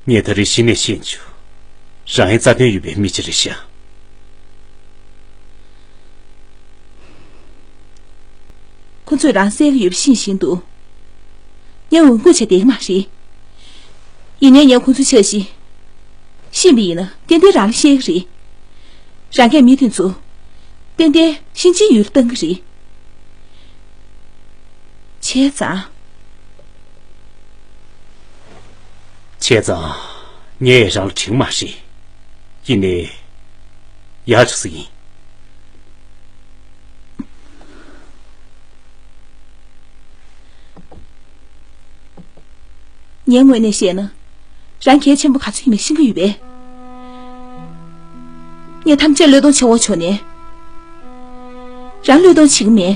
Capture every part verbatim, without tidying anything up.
ངས་ད་རེས་གཞི་ནས་ཤེས་བྱུང་། རང་ཡང་རྩ་དོན་ཡོད་པའི་མི་ཅིག་རེད་ཤག་ཁོ་ཚོས་རང་བསད་ཀྱི་ཡོད་པ་ཤེས་བཞིན་དུ། ངས་འོས་བསྐོས་བྱས་བསྡད་ཀྱི་མ་རེད། ཡིན་ནའི་ངས་ཁོ་ཚོའི་འཆར་གཞི་ཤེས་པ་ཡིན་ན་ཏན་ཏན་རང་ལ་བཤད་ཀྱི་རེད། རང་གིས་མི་དེ་ཚོ་ཏན་ཏན་གཤིན་རྗེའི་ཡུལ་ལ་བཏང་གི་རེད། བྱས་ཙང་། བྱས་ཙང་། ངས་རང་ལ་དྲན་གྱི་མ་རེད། ཡིན་ནའི། ཡག་ཅིག་ཟིག་ཡིན། ངའི་ངོས་ནས་བཤད་ན། རང་གལ་ཆེན་པོ་ག་ཚོད་ཡིན་མིན་ཤེས་ཀྱི་ཡོད་པས། ངས་ཐམས་ཅད་བློས་གཏོང་བྱེད་དགོས་བྱུང་ནའི། རང་བློས་གཏོང་བྱེད་ཀྱི་མེད།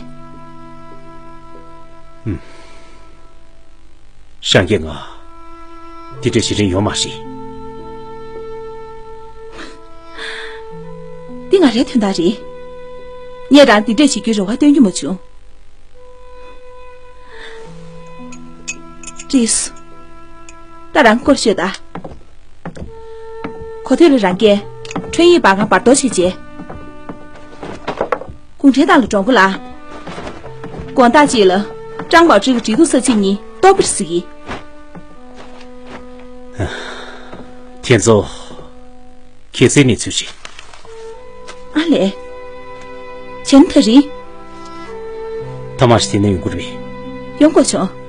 ཧུམ། རང་གིས་ང་འདི་འདྲ་བྱེད་རིན་ཡོད་མ་རེད། འདི་ང་རའི་དོན་དག་རེད། ངས་རང་འདི་འདྲ་བྱེད་རྒྱུའི་རེ་བ་བཏོན་རྒྱུ་མ་བྱུང་། རེད། ད་རང་སྐོར་ཤོད་ད། གོ་ཐོས་ལ་རང་གིས་ཁྲོན་ཡིག་འབར་ཁང་འབར་གཏོར་བྱས་རྗེས། གུང་ཁྲན་ཏང་ལ་སྒྲོ་འགོ་བརླག་དགོངས་དག་ཅིག་ལ་ཀྲང་པའོ་ཀྲི་གི་འབྲེལ་གཏུག་ས་ཚིགས་གཉིས་གཏོར་བར་གཟིགས། དེ་ཚོ་གལ་སྲིད་གནས་ཚུལ་རེད། ཨ་ལས། བྱས་ན་ད་རིང་། ཐ་མག་ཞིག་དེ་ནས་ཡོང་གི་རེད། ཡོང་དགོས་བྱུང་།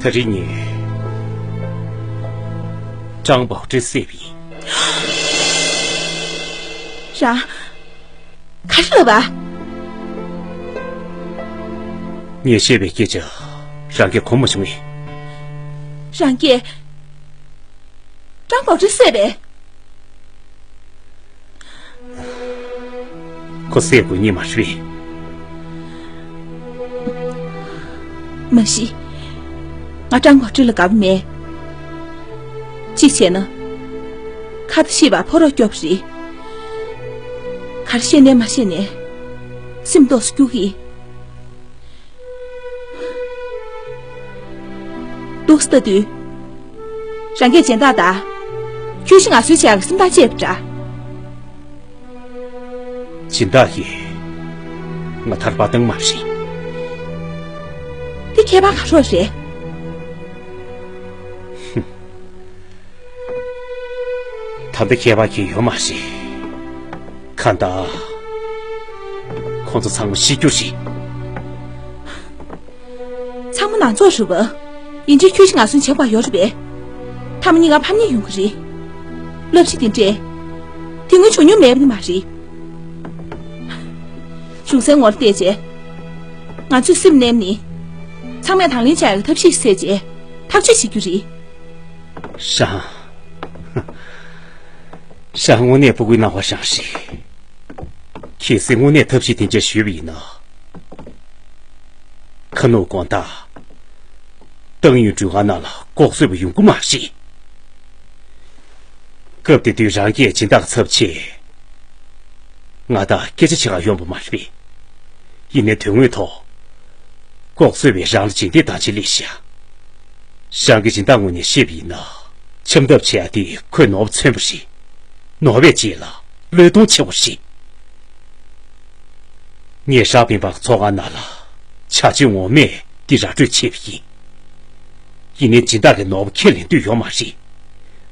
ད་རིང་ངས་ཀྲང་པའོ་ཀྲི་བསད་པ་ཡིན། རང་། ག་རེ་ལབ་པ། ངས་བཤད་པའི་སྐད་ཆ་རང་གིས་གོ་མ་བྱུང་ངས། རང་གིས་ཀྲང་པའོ་ཀྲི་བསད་པས། ཁོ་བསད་དགོས་ངེས་མ་རེད། མ་གཞི། ང་ཀྲང་པའོ་ཀྲི་ལ་དགའ་པོ་མེད། གཅིག་བྱས་ན། ཁ་ད་ཤེས་པ་ཕོ་རོག་སྐྱོབ་རེད། ག་རེ་བཤད་ནའི་མ་བཤད་ནའི། སེམས་ཏོག་ཙམ་སྐྱོ་གི། འདུག་སེ་ལྟ་དུས། རང་གིས་སྦྱིན་བདག་དང་། ཁྱོད་ཤི་ང་གསོན་བྱེད་ཡག་གི་སེམས་ཐག་བཅད་པ་འདྲ། སྦྱིན་བདག་གིས་ང་ཐར་པ་བཏང་མ་རེད། འདི་ཁྱད་པར་ག་རེ་རེད། ཧུམ། ད་ལྟ་ཁྱད་པར་གྱི་ཡོད་མ་རེད། གང་ལྟར། ཁོང་ཚོ་ཚང་མ་ཤི་རྒྱུ་རེད། ཚང་མ་ནང་ཚོགས་རེད་པ། ཡིན་གཅིག་ཁྱོད་ཤི་ང་གསོན་བྱེད་དགོས་ཡོད་རེད་པས། ཐ་མ་གཉིས་ཀ་ཕམ་ཉེས་ཡོང་གི་རེད། བསླབ་བྱ་དེ་འདྲས། དེ་སྔོན་བྱུང་མྱོང་མེད་པ་ནི་མ་རེད། གཞུང་སའི་ངོ་ལ་བལྟས་རྗེས། ང་ཚོས་སེམས་མནན་ནས། ཚང་མས་དང་ལེན་བྱ་ཡག་གི་ཐབས་ཤེས་ཤིག་བཙལ་རྗེས། ཐག་གཅོད་བྱེད་རྒྱུ་རེད། ཧྲང་། ཧྲང་དངོས་གནས་ཕྲུ་གུའི་སྣང་བ་ཧྲང་ཞིག་གལ་སྲིད་དངོས་གནས་ཐབས་ཤེས་དེ་འདྲ་ཞུས་པ་ཡིན་ན། ཁ་ནུབ་དགོང་དག་ཏང་ཡོན་ཀྲུའུ་ང་ནང་ལ་ལྐོག་གསོད་པ་ཡོང་གི་མ་རེད། སྐབས་དེ་དུས་རང་གིས་སྦྱིན་བདག་གི་ཚབ་བྱས། ང་དང་སྐད་ཆ་བྱེད་ག་ཡོང་བ་མ་རེད། ཡིན་ནའི་དོན་དངོས་ཐོག་ལྐོག་གསོད་པས་རང་ལ་རྗེས་འདེད་བཏང་བྱས་སླེབས་ཤག་རང་གི་སྦྱིན་བདག་ངོས་ནས་བཤད་པ་ཡིན་ན། འཆམ་ཐབས་བྱེད་ཡ་དེ་ཁོས་ནོར་བ་མཚོན་པ་རེད། ནོར་བའི་རྗེས་ལ་བློས་གཏོང་བྱེད་དགོས་རེད། ངས་ཧྲག་པིན་པ་ཚོགས་ཁང་ནང་ལ་བྱ་སྤྱོད་ངོ་མས་འདི་ར་སྤྲོད་བྱས་པ་ཡིན། ཡིན་ནའི་སྦྱིན་བདག་གིས་ནོར་བ་ཁས་ལེན་འདོད་ཡོད་མ་རེད།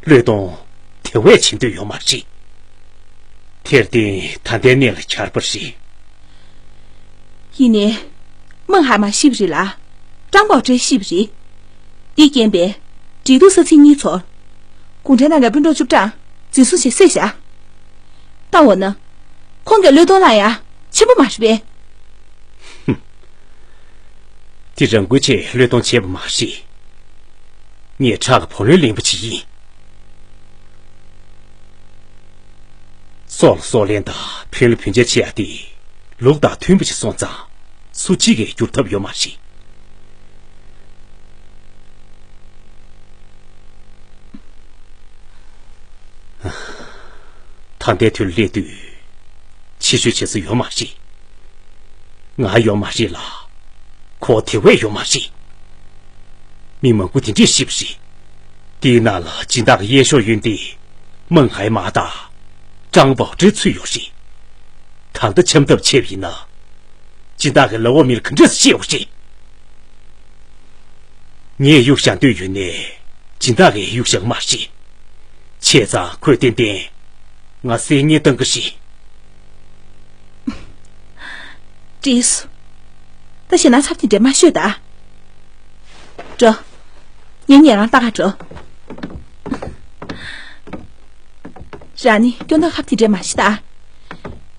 བློས་གཏོང་དེ་བས་བྱེད་འདོད་ཡོད་མ་རེད། དེར་བརྟེན་ད་ལྟའི་གནས་ལ་གྱར་པ་རེད། ཡིན་ནའི། མིང་ཧ་མ་ཤི་བ་རེད་ལ། ཀྲང་པའོ་ཀྲི་ཤི་བ་རེད། འདིས་རྐྱེན་པས། འབྲེལ་གཏུག་ས་ཚིགས་གཉིས་ཚོར། གུང་ཁྲན་ཏང་གི་སྤུན་གྲོགས་བཅུ་གྲངས་འཛིན་བཟུང་བྱས་བསད་བཞག་ད་འོ་ན། ཁོང་གིས་བློས་གཏོང་གནང་ཡ་ཆེན་པོ་མ་རེད་པས། ཧུམ། དེ་རང་འགུལ་ཆེད་བློས་གཏོང་བྱས་པ་མ་རེད། ངས་ཁྲག་གི་བུ་ལོན་ལེན་པ་ཅིག་ཡིན། སྲོག་ལ་སྲོག་ལན་དང་ཕུང་ལ་ཕུང་བྱ་བྱེད་ཡ་དེ་ལུགས་དང་མཐུན་པ་ཞིག་སོང་ཙང་སུ་གཅིག་གིས་བསྒྱུར་ཐབས་ཡོད་མ་རེད། ད་ལྟའི་དུས་ལ་སླེབས་དུས། ཕྱི་བཤོལ་བྱེད་ས་ཡོད་མ་རེད། ང་ཡོད་མ་རེད་ལ། ཁོ་དེ་བས་ཡོད་མ་རེད། མི་མང་པོ་དེ་འདྲས་ཤི་བ་རེད། དེའི་ནང་ལ་སྦྱིན་བདག་གི་གཡས་ཕྱོགས་གཡོན་དེ། མིང་ཧའེ་མ་དང་། ཀྲང་པའོ་ཀྲི་ཚུད་ཡོད་རེད། ད་ལྟ་འཆམ་ཐབས་བྱས་པ་ཡིན་ན། སྦྱིན་བདག་གི་ལ་འོག་མི་ལ་ག་འདྲས་ཤེས་ཡོད་རེད། ངས་གཡུག་བཞག་འདོད་ཡོད་ནའི། སྦྱིན་བདག་གིས་གཡུག་བཞག་མ་རེད། བྱས་ཙང་ཁོས་ཏན་ཏན་ང་གསེར་རྙེད་བཏང་གི་རེད། བྲིས་སོ། ད་ཞེད་སྣང་ཚབས་ཆེན་འདྲ་མ་ཤོད་ད། འགྲོ། ངས་ཉན་རང་ལྟ་ག་འགྲོ། རང་ནི་སྐྱོན་དང་ཁབ་དེ་འདྲ་མ་ཤི་ད།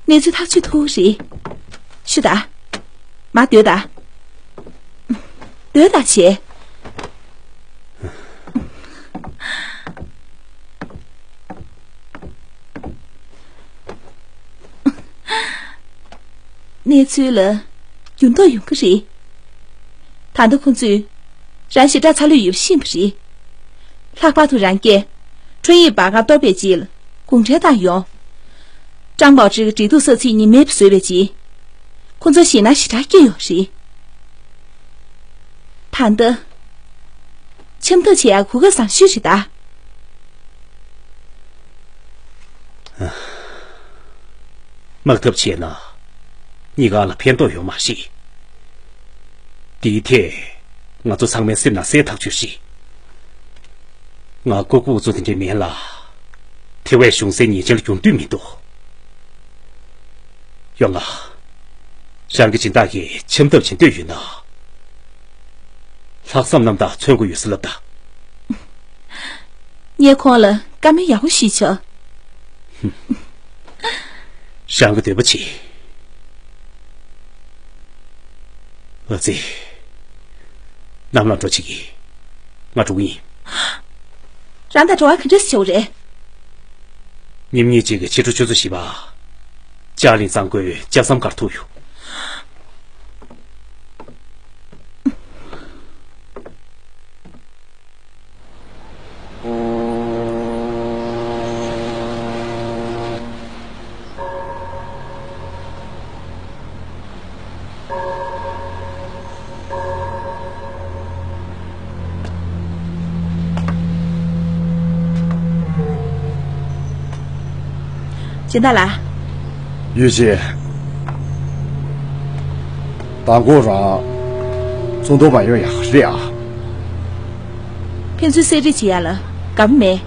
གནས་ཚུལ་ཐག་གཅོད་ཐུབ་རེད། ཤི་ད། མ་སྡོད་ད། སྡོད་ད་བྱས། གནས་ཚུལ་ལ་འགྱུར་ལྡོག་ཡོང་གི་རེད། ད་ལྟ་ཁོང་ཚོས་རང་ཞེ་དྲག་ཚ་ལོས་ཡོད་པ་ཤེས་པ་རེད། ལྷག་པར་དུ་རང་སྐད་ཁྲོན་ཡིག་སྦར་ཁ་གཏོར་བའི་རྗེས་ལ་དགུང་ཁྲལ་བཏང་ཡོང་། ཀྲང་པའོ་ཀྲི་གི་འབྲེལ་གཏུག་ས་ཚིགས་གཉིས་མེད་པ་བཟོས་པའི་རྗེས། ཁོ་ཚོ་ཞེད་སྣང་ཞེ་དྲག་སྐྱེ་ཡོང་རེད། ད་ལྟ། འཆམ་ཐབས་བྱེད་ཡག་གོ་སྐབས་བཟང་ཤོས་རེད་ད། དམག་འཐབ་བྱས་ན། གཉིས་ཀ་ལ་ཕན་ཐོགས་ཡོད་མ་རེད། དེའི་ཐད་ང་ཚོ་ཚང་མའི་སེམས་ནང་གསལ་ཐག་ཆོད་རེད། ང་ལྐུགས་ལྐུགས་ཚོ་དེ་འདྲ་མིན་ལ། དེ་བས་གཞུང་སའི་ཉེས་ཆད་ལ་འགྱུར་འདོད་མི་འདུག་ཡོང་ང་། རང་གི་སྦྱིན་བདག་གིས་འཆམ་ཐབས་བྱེད་འདོད་ཡོད་ན། ལྷག་བསམ་རྣམ་དག་མཚོན་དགོས་ཡོད་ས་ལབ་ད། ངས་ཁོང་ལ་བཀའ་མོལ་ཡག་པོ་ཞིག་བྱ། རང་གི་འདོད་པ་བྱེད། ཨ་ཙི། ནམ་ལངས་འགྲོ་བྱེད་ཀྱི། ང་འགྲོ་གི་ཡིན། རང་དང་འགྲོ་བ་ག་འདྲས་བྱེད་རེད། ཉིན་གཉིས་རྗེས་ཀྱི་ཕྱི་དྲོ་ཆུ་ཚོད་བཞི་པ། ལྕགས་གླིང་གཙང་པོའི་ལྕགས་ཟམ་སྒར་ཐུག་ཡོད། སྦྱིན་བདག་ལགས། ཡུས་ཅན། མདང་དགོང་རང་ཚོགས་འདུ་མ་ཡོང་ཡག་རེད་ཨ། ཕན་ཚུན་གསེད་བཀྲོལ་བྱེད་ཡག་ལ་དགའ་པོ་མེད།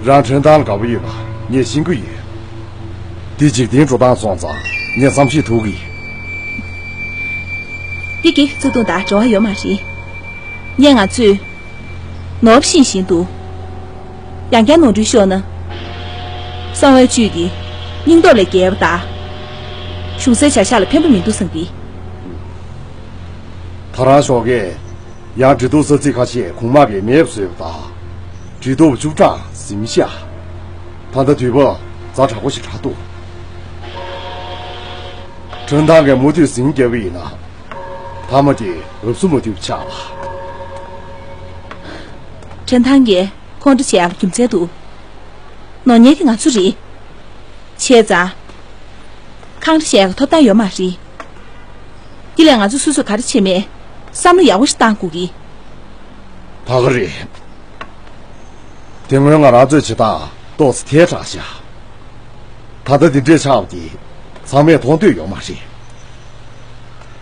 རང་ཁྲིན་ཏང་ལ་དགའ་པོ་ཡོད་པ་ངས་ཤེས་ཀྱི་ཡོད། འདི་འཇིག་རྟེན་འགྲོ་སྟངས་སོང་ཙང་ངས་བསམ་ཤེས་ཐུབ་ཀྱི་ཡིན། འདི་གི་བརྩེ་དུང་དང་འབྲེལ་བ་ཡོད་མ་རེད། ངས་ང་ཚོས་ནོར་བ་ཤེས་བཞིན་དུ། ཡང་བསྐྱར་ནོར་འཁྲུལ་ཤོར་ན། གསང་བའི་བཅུད་ཀྱི་སྙིང་སྟོབས་ལས་བརྒལ་བ་དང་། གཞུང་སའི་བྱ་གཞག་ལ་ཕན་པ་མི་འདུག་བསམ་གི། ད་རང་ཞོགས་ཀས་ཡང་འབྲེལ་གཏུག་ས་ཚིགས་ཁ་ཤས་གོང་དམའ་བའི་མེད་པ་བཟོས་པ་དང་། འབྲེལ་གཏུག་བཅུ་གྲངས་ཟིན་ཤག་ད་ལྟ་དུས་བབ་ཛ་དྲག་པོ་ཞིག་ཆགས་འདུག་ཁྲིན་ཏང་གིས་མུ་མཐུད་ཟིང་རྒྱབ་པ་ཡིན་ན། མཐའ་མ་དེ་འོས་སུ་མ་ཐུབ་ཆགས་ལ། ཁྲིན་ཏང་གིས་ཁོང་ཁྲོ་བྱེད་ཡག་ལ་རྒྱུ་མཚན་འདུག་ནོར་ཉན་གྱི་ང་ཚོ་རེད། བྱས་ཙང་། ཁོང་ཁྲོ་བྱེད་ཡག་གི་ཐོབ་ཐང་ཡོད་མ་རེད། འདི་ལས་ང་ཚོ་སོ་སོས་ག་རེ་བྱེད་མིན་བསམ་བློ་ཡག་པོ་ཞིག་བཏང་དགོས་ཀྱི། ད་ག་རེད། དེ་སྔོན་ང་རང་ཚོའི་བྱེད་སྟངས་ཏོག་ཙམ་ཐལ་དྲགས་ཤག་ད་ལྟ་འདི་འདྲས་ཆགས་པ་དེ་ཚང་མས་མཐོང་འདོད་ཡོད་མ་རེད།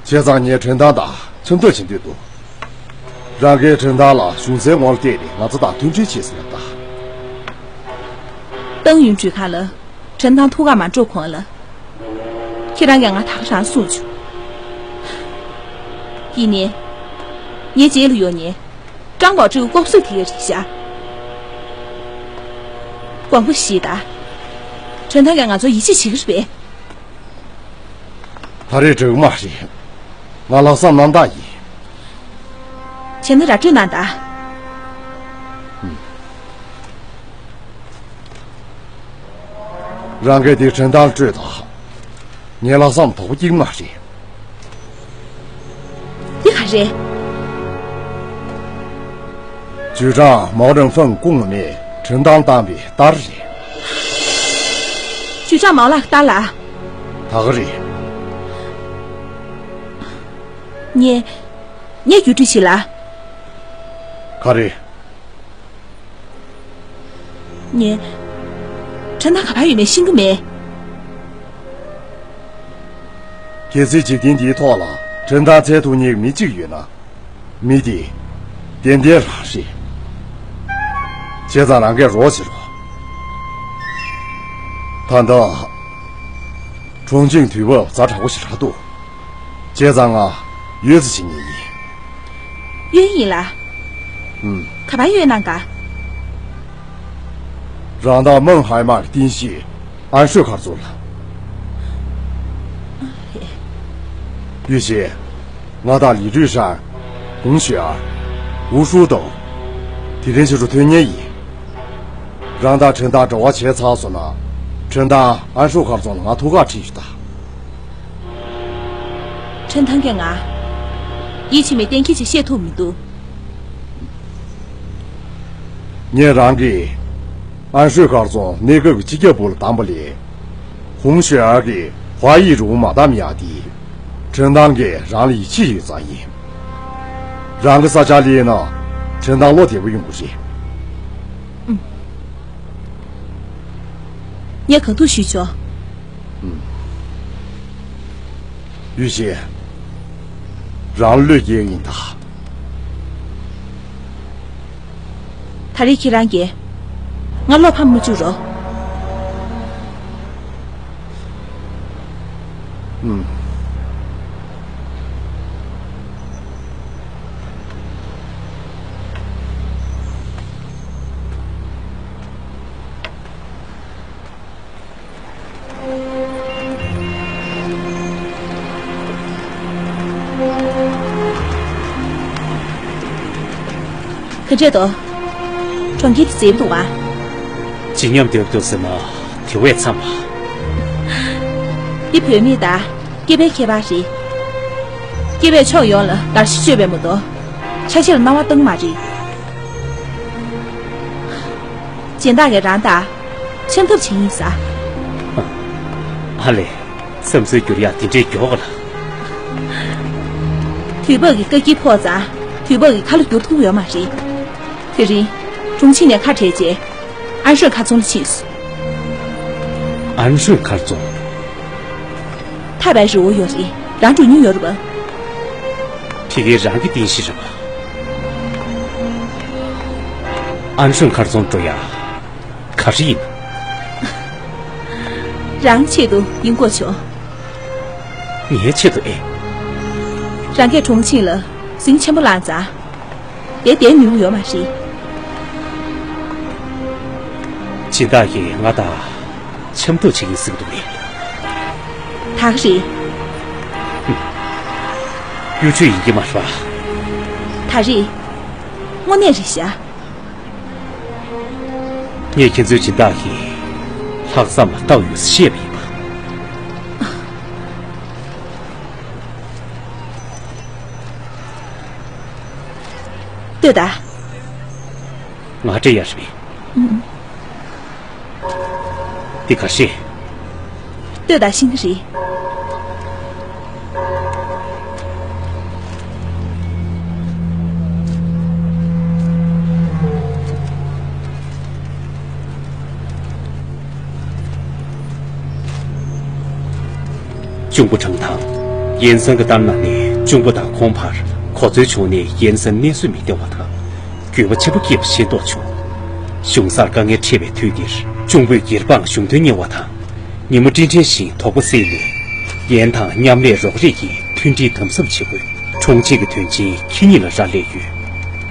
བྱས་ཙང་ངས་ཁྲིན་ཏང་དང་འཆམ་ཐབས་བྱེད་འདོད་འདུག་རང་གིས་ཁྲིན་ཏང་ལ་གཞུང་སའི་ངོ་ལ་བལྟས་ཏེ་ང་ཚོ་དང་མཐུན་སྒྲིལ་བྱེད་ཟེར་ལབ་ད། ཏང་ཡོན་ཁྲུའུ་ཁང་ལ། ཁྲིན་ཏང་ཐུགས་ཁག་མ་འགྲོ་གོང་ལ། ཁྱེད་རང་གིས་ང་ད་ག་རང་གསུངས་བྱུང་། ཡིན་ནའི། ངའི་རྗེས་ལ་ཡོང་ནས། ཀྲང་པའོ་ཀྲི་ལྐོག་གསོད་དེ་ག་རེད་ཤག་དགོངས་པ་བཞེས་དང་། ཁྲིན་ཏང་གིས་ང་ཚོར་ཡིད་ཆེས་བྱེད་ཀྱི་རེད་པས། ད་རེས་འགྲིག་མ་རེད། ང་ལྷག་བསམ་རྣམ་དག་ཡིན། བྱས་ན་ར་སྤྲོད་གནང་དང་། རང་གིས་དེ་ཁྲིན་ཏང་ལ་སྤྲོད་དང་། ངའི་ལྷག་བསམ་དོག་པོ་སྐྱེ་གི་མ་རེད། འདི་ག་རེད། ཅུས་ཀྲང་མའོ་རེན་ཧྥང་སྐུ་ངོ་མས། ཁྲིན་ཏང་བཏང་བའི་རྟ་རེད། ཅུས་ཀྲང་མའོ་ལགས་ཀྱི་རྟ་ལ། ད་ག་རེད། ངས། ངས་བརྒྱུད་སྤྲོད་བྱེད་ལ། ག་རེ། ངས། ཁྲིན་ཏང་ག་པར་ཡོད་མེད་ཤེས་ཀྱི་མེད། གལ་སྲིད་འཇིག་རྟེན་འདིའི་ཐོག་ལ་ཁྲིན་ཏང་འཚོལ་ཐུབ་མཁན་གྱི་མི་གཅིག་ཡོད་ན། མི་དེ་ཏན་ཏན་རང་རེད། བྱས་ཙང་རང་གིས་རོགས་བྱེད་རོགས། ད་ལྟ་ཁྲུང་ཆིང་དུས་བབ་ཛ་དྲག་པོ་ཞིག་རག་འདུག་བྱས་ཙང་ང་ཡོད་ཚད་བྱེད་ངེས་ཡིན། གཡོལ་ཡིན་ལ། ཨུམ། ག་པར་གཡོལ་གནང་ག་རང་དང་མོན་ཧའེ་མར་གྱི་རྟེན་གཞི་ཨན་ཧྲོས་མཁར་རྫོང་ལ། ཡུས་ཤིན། ང་དང་ལི་ཀྲུའུ་ཧྲན། ཧུང་ཞུས་ཨར། ཝུའུ་ཧྲུའུ་ཏའོ། དེ་རིང་ཕྱི་དྲོ་ཐོན་མཁན་ཡིན། རང་དང་ཁྲིན་ཏང་འབྲེལ་བ་བྱས་ཚར་སོང་ན། ཁྲིན་ཏང་ཨན་ཧྲོས་མཁར་རྫོང་ལ་ང་ཐུག་ཁག་ཁྲིད་ཡོད་ད། ཁྲིན་ཏང་གིས་ང་ཡིད་ཆེས་མེད་གཏན་འཁེལ་ཅིག་བཤད་ཐུབ་མི་འདུག་ངས་རང་གིས་ཨན་ཧྲོས་མཁར་རྫོང་གནས་སྐབས་ཀྱི་སྤྱི་ཁྱབ་པོ་ལ་བདམས་པ་ལས། ཧུང་ཞུས་ཨར་གྱིས་ཧྭ་ཡི་རུ་མ་བདམས་ཡག་དེ། ཁྲིན་ཏང་གིས་རང་ལ་ཡིད་ཆེས་ཡོད་ཙང་ཡིན། རང་གི་ས་ཆ་ལེན་ན་ཁྲིན་ཏང་བློ་བདེ་པོ་ཡོང་གི་རེད། ངས་གང་ཐུབ་ཞུས་ཆོག་ཡུས་ཤིན། རང་བློས་འགེལ་ཡིན་ད། ད་རེས་ཁྱེད་རང་གིས་ང་བློ་ཕམ་མ་བཅུག་རོགས། ཨུམ། ག་འདྲས་འདུག་གྲོང་ཁྱེར་དེ་མཛེས་པོ་འདུག་ཨ། བརྗིད་ཉམས་ལྡན་པོ་འདུག་ཟེར་ན་དེ་བས་འཚམ་པ། འདི་བུད་མེད་དང་སྐྱེས་པའི་ཁྱད་པར་རེད། སྐྱེས་པས་ཕྱོགས་ཡོངས་ལ་དར་ཤིང་གཅོད་པའི་མ་གཏོགས་ཆ་ཤས་ལ་སྣང་བ་བཏང་མ་རེད། སྦྱིན་བདག་གིས་རང་དང་འཆམ་ཐབས་བྱེད་ཡིན་ས། ཨ་ལས། བསམ་ཚུལ་བསྒྱུར་ཡག་དེ་འདྲའི་མགྱོགས་ག་ལ། དུས་བབ་ཀྱི་བཀག་སྐྱིལ་ཕོག་ཙང་དུས་བབ་ཀྱི་ཁ་ལོ་བསྒྱུར་ཐུབ་ཡོད་མ་རེད། དེ་རིང་ཁྲུང་ཆིང་ནས་ཁ་བྲལ་རྗེས་ཨན་ཧྲོས་མཁར་རྫོང་ལ་ཕྱིན་སོང་། ཨན་ཧྲོས་མཁར་རྫོང་། ཐར་པའི་རི་བོ་ཡོད་རེད། རང་འགྲོ་མྱོང་ཡོད་རེད་པ། ཕ་གིའི་རང་གི་རྟེན་གཞི་རེད་པ། ཨན་ཧྲོས་མཁར་རྫོང་འགྲོ་ཡག་ག་རེ་ཡིན། རང་ཆེད་དུ་ཡིན་དགོས་བྱུང་། ངའི་ཆེད་དུ་ཨེ། རང་གིས་གྲོང་ཆིང་ལ་ཟིང་ཆེན་པོ་བསླངས་ཙང་། དེ་བསྡད་མི་རུང་ཡོད་མ་རེད། སྦྱིན་བདག་གིས་ང་དང་འཆམ་ཐབས་བྱེད་ཀྱིན་ཟིན་འདུག་ད་ག་རེད། གཡོ་ཇུས་ཡིན་གྱི་མ་རེད་པ། ད་རེད། དངོས་གནས་རེད་ཤག་ངས་ཁྱེད་ཚོའི་སྦྱིན་བདག་གིས་ལྷག་བསམ་ལ་རྟགས་ཡོད་ཟེར་བཤད་པ་ཡིན་པ། ལྟོས་དང་། ང་སྤྲད་ཡག་རེད་པས། ཨུམ། འདི་ག་རེད། ལྟོས་དང་ཤེས་ཀྱི་རེད། གཅུང་པོ་ཁྲང་ཐང་། ཡན་སན་གྱི་ལྟར་ན་ནས་གཅུང་པོ་དང་ཁོང་བར་གོ་འཛོལ་བྱུང་ནས་ཡན་སན་གནས་སུ་མི་བདེ་བ་དང་། འགྱོད་པ་ཆེན་པོ་སྐྱེས་པ་ཤེས་རྟོགས་བྱུང་། གཞུང་སར་དཀའ་ངལ་འཕྲད་པའི་དུས་འདིར་གཅུང་པོས་སྒེར་པའང་གཞུང་དོན་གཉེར་བ་དང་། ཉིན་མོ་སྤྲིན་བྲལ་བཞིན་དོགས་པ་སེལ་ནས། ཡན་དང་མཉམ་ལས་རོགས་རེས་ཀྱིས་མཐུན་སྒྲིལ་དམ་ཟབ་བྱེད་དགོས། ཁྲུང་ཆིང་གི་དོན་ཆེན་ཁྱེད་གཉིས་ལ་རག་ལས་ཡོད།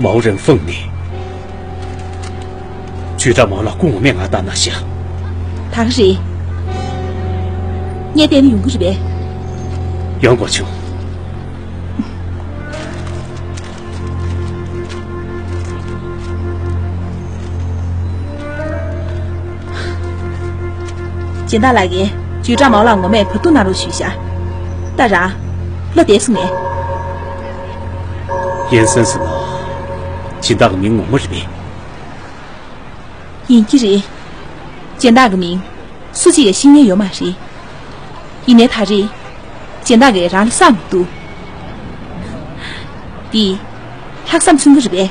མའོ་རན་ཧྥང་ནས། ཅུས་ཀྲང་མའོ་ལགས་སྐུ་ངོ་མས་ང་བཏང་གནང་ཤག་ད་ག་རེད། ངས་བལྟས་ན་ཡོང་གི་རེད་པས། ཡོང་དགོས་བྱུང་། སྦྱིན་བདག་ལགས་ཀྱིས་ཅུས་ཀྲང་མའོ་ལགས་ངོ་མས་བར་འདུམ་གནང་རོགས་ཞུས་ཤག་ད་རང་བློ་བདེ་སོང་ངས། ཡན་སན་ཟེར་ན་སྦྱིན་བདག་གི་མིང་ངོ་མ་རེད་པས། ཡིན་གྱི་རེད། སྦྱིན་བདག་གི་མིང་སུ་གཅིག་ཡང་ཤེས་མཁན་ཡོད་མ་རེད། ཡིན་ནའི་ད་རེས་སྦྱིན་བདག་གིས་རང་ལ་བསམ་མི་འདུག་འདི་ལྷག་བསམ་ཚུན་གྱི་རེད་པས།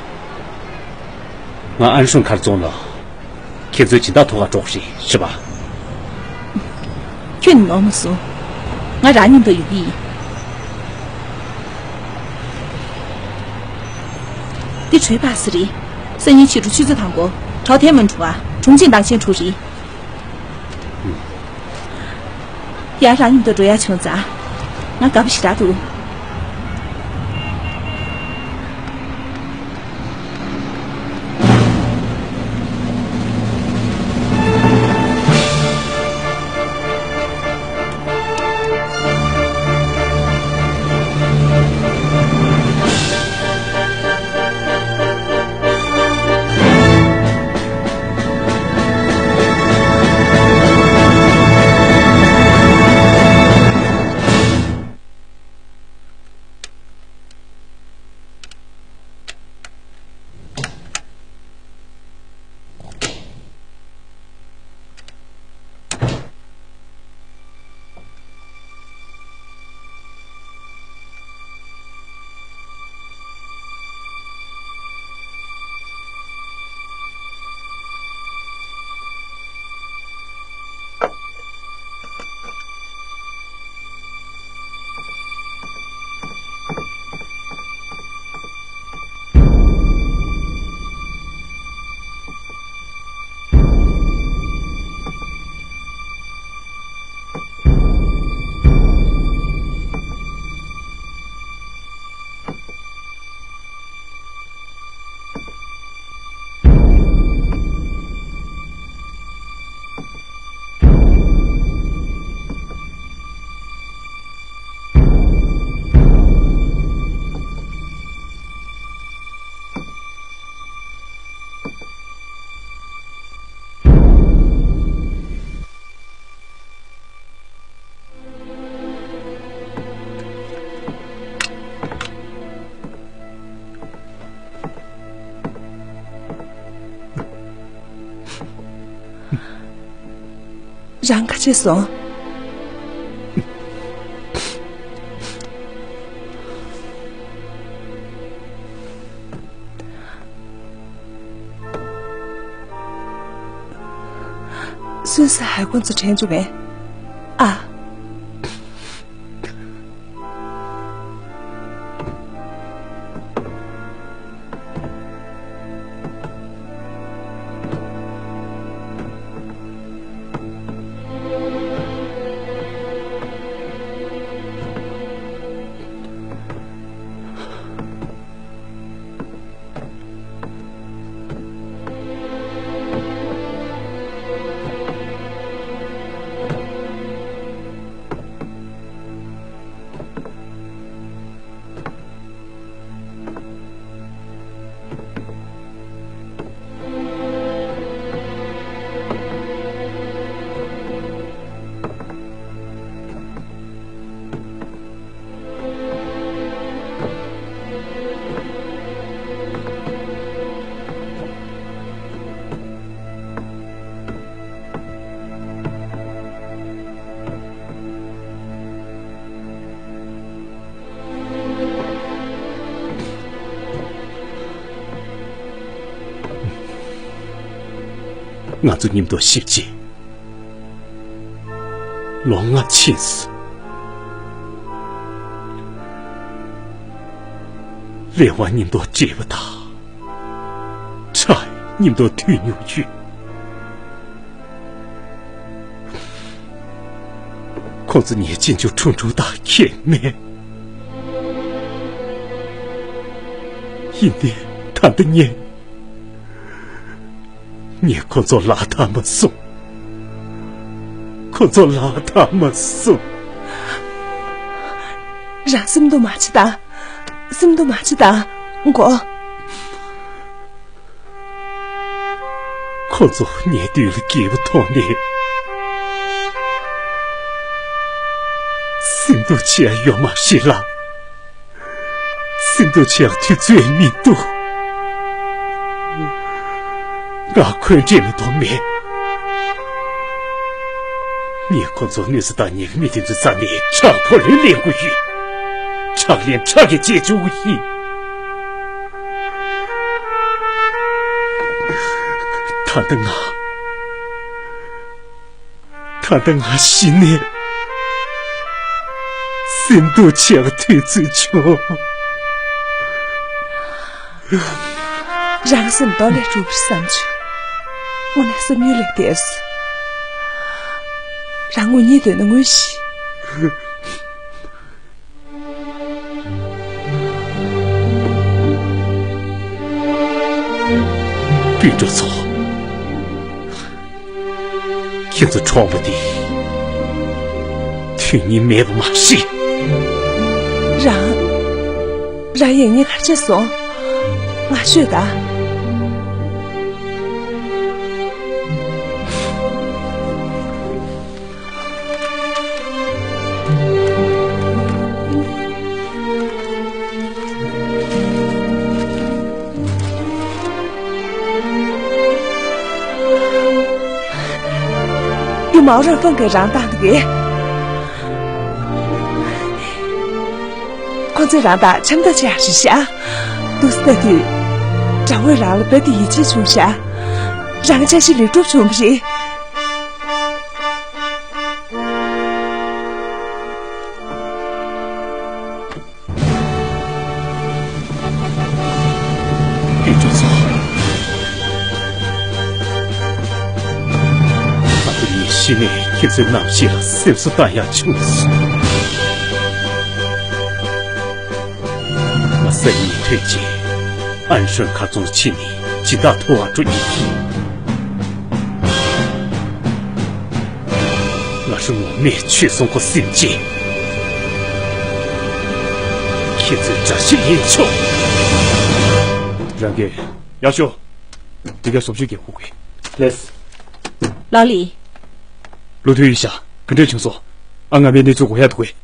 ང་ཨན་ཧྲུན་མཁར་རྫོང་ལ་ཁྱེད་ཚོའི་སྦྱིན་བདག་ཐོག་ཁར་འགྲོ་གི་རེད། ཤེས་པ། ཁྱོད་ནི་ནོར་མ་སོང་། ང་རང་མཉམ་དུ་ཡོང་གི་ཡིན། འདི་གྲོས་པ་སི་རེད། སང་ཉིན་ཕྱི་དྲོ་ཆུ་ཚོད་དང་པོ་གྲོགས་ཐེན་མོན་གྲོང་བ་གྲོང་ཆེན་དང་ཆེན་གྲུ་རེད། ཡང་རང་མཉམ་དུ་འགྲོ་ཡ་བྱུང་ཙང་ང་དགའ་པོ་ཞེ་དྲག་འདུག་རང་ཁ་ཕྱེ་སོང་། སུས་ཧའེ་ཁོང་ཚོ་དྲན་བྱུང་ངས། ཨ། ང་ཚོ་མཉམ་དུ་གཤིབ་རྗེས་ལོ་ལྔ་ཕྱིན་སོང་། རེ་བ་མཉམ་དུ་བརྗེས་པ་དང་། ཁྲག་མཉམ་དུ་འཐུང་མྱོང་ཡོད། ཁོང་ཚོ་ངའི་གཅེན་གཅུང་ཁྲུང་ཁྲུང་དང་ཁྱད་མེད། ཡིན་ནའི་ད་ལྟ་ངས། ངས་ཁོ་ཚོ་ལག་བསྟར་མ་སོང་། ཁོ་ཚོ་ལག་བསྟར་མ་སོང་། རང་སེམས་སྡུག་མ་བྱེད་དང་། སེམས་སྡུག་མ་བྱེད་དང་། མགོ། ཁོ་ཚོ་ངའི་མདུན་ལ་སྐྱེས་པ་མཐོང་ནས། སེམས་སྡུག་བྱེད་ཡ་ཡོད་མ་རེད་ལ། སེམས་སྡུག་བྱེད་ཡག་དུས་ཚོད་མི་འདུག། ང་འཁོན་འགྲས་མེད་དོ་མེད། ངས་ཁོ་ཚོ་གནོད་འཚེ་བཏང་མཁན་གྱི་མི་དེ་ཚོའི་རྩ་ནས་ཁྲག་ཕོ་ལོས་ལེན་དགོས་ཡོད། ཁྲག་ལན་ཁྲག་གིས་བཅད་བཅུག་གི་ཡིན། ད་ལྟ་ང་། ད་ལྟ་ང་ཤི་ནས་སེམས་སྡུག་ཆེ་བ་དུས་ཚོད་བྱུང་། རང་སེམས་རྡོ་ལས་གྲུབ་པར་བསམ་བྱུང་། དངོས་གནས་སེམས་ཡུལ་ལས་འདས་སོང་། རང་ངུ་ཉེན་འདོད་ན་ངུས་ཤིག། སྤུན་གྲོགས་ཚོ། ཁྱེད་ཚོ་གྲོངས་པ་འདི་དོན་སྙིང་མེད་པ་མ་རེད། རང་། རང་ཡིན་ཉེན་ཁ་ཆེ་སོང་། ང་ཤོད་ད། ཡུ་མའོ་རོན་ཧྥང་གིས་རང་བཏང་གི། ཁོ་ཚོས་རང་དང་འཆམ་ཐབས་བྱེད་ཡག་རེད་ཤག། འདུག་སེ་ལྟ་དུས། དགྲ་བོས་རང་ལ་རྦད་དེ་ཡིད་ཆེས་བྱུང་ཤག། རང་འཆར་གཞི་ལེགས་གྲུབ་བྱུང་བ་རེད། དེ་ཚོ། ད་དུང་ངས་ཤི་ནས་ཁྱེད་ཚོའི་རྣམ་ཤེས་ལ་སེམས་གསོ་བཏང་ཡག་བྱུང་སོང་། ང་སང་ཉིན་ཐོན་རྗེས་ཨན་ཧྲོན་མཁར་རྫོང་ཕྱིན་ནས་སྦྱིན་བདག་ཐུབ་པར་འགྲོ་ཉེན་ཡིན། ང་རང་ངོ་མས་ཆོས་གསུང་གི་ཟིན་རྗེས། ཁྱེད་ཚོས་དགྲ་ཤ་ལེན་ཆོག། རང་གིས། ཡག་ཤོས། འདི་ག་བཟོ་བཅོས་རྒྱག་དགོས་ཀྱི། ལགས་སོ། ལའོ་ལི། བློ་མཐུན་ཡུལ་ཤ། ག་འདྲས་བྱུང་སོང་། ཨ་ང་པའི་གནས་ཚུལ་གོ་ཡག་འདུག་གས།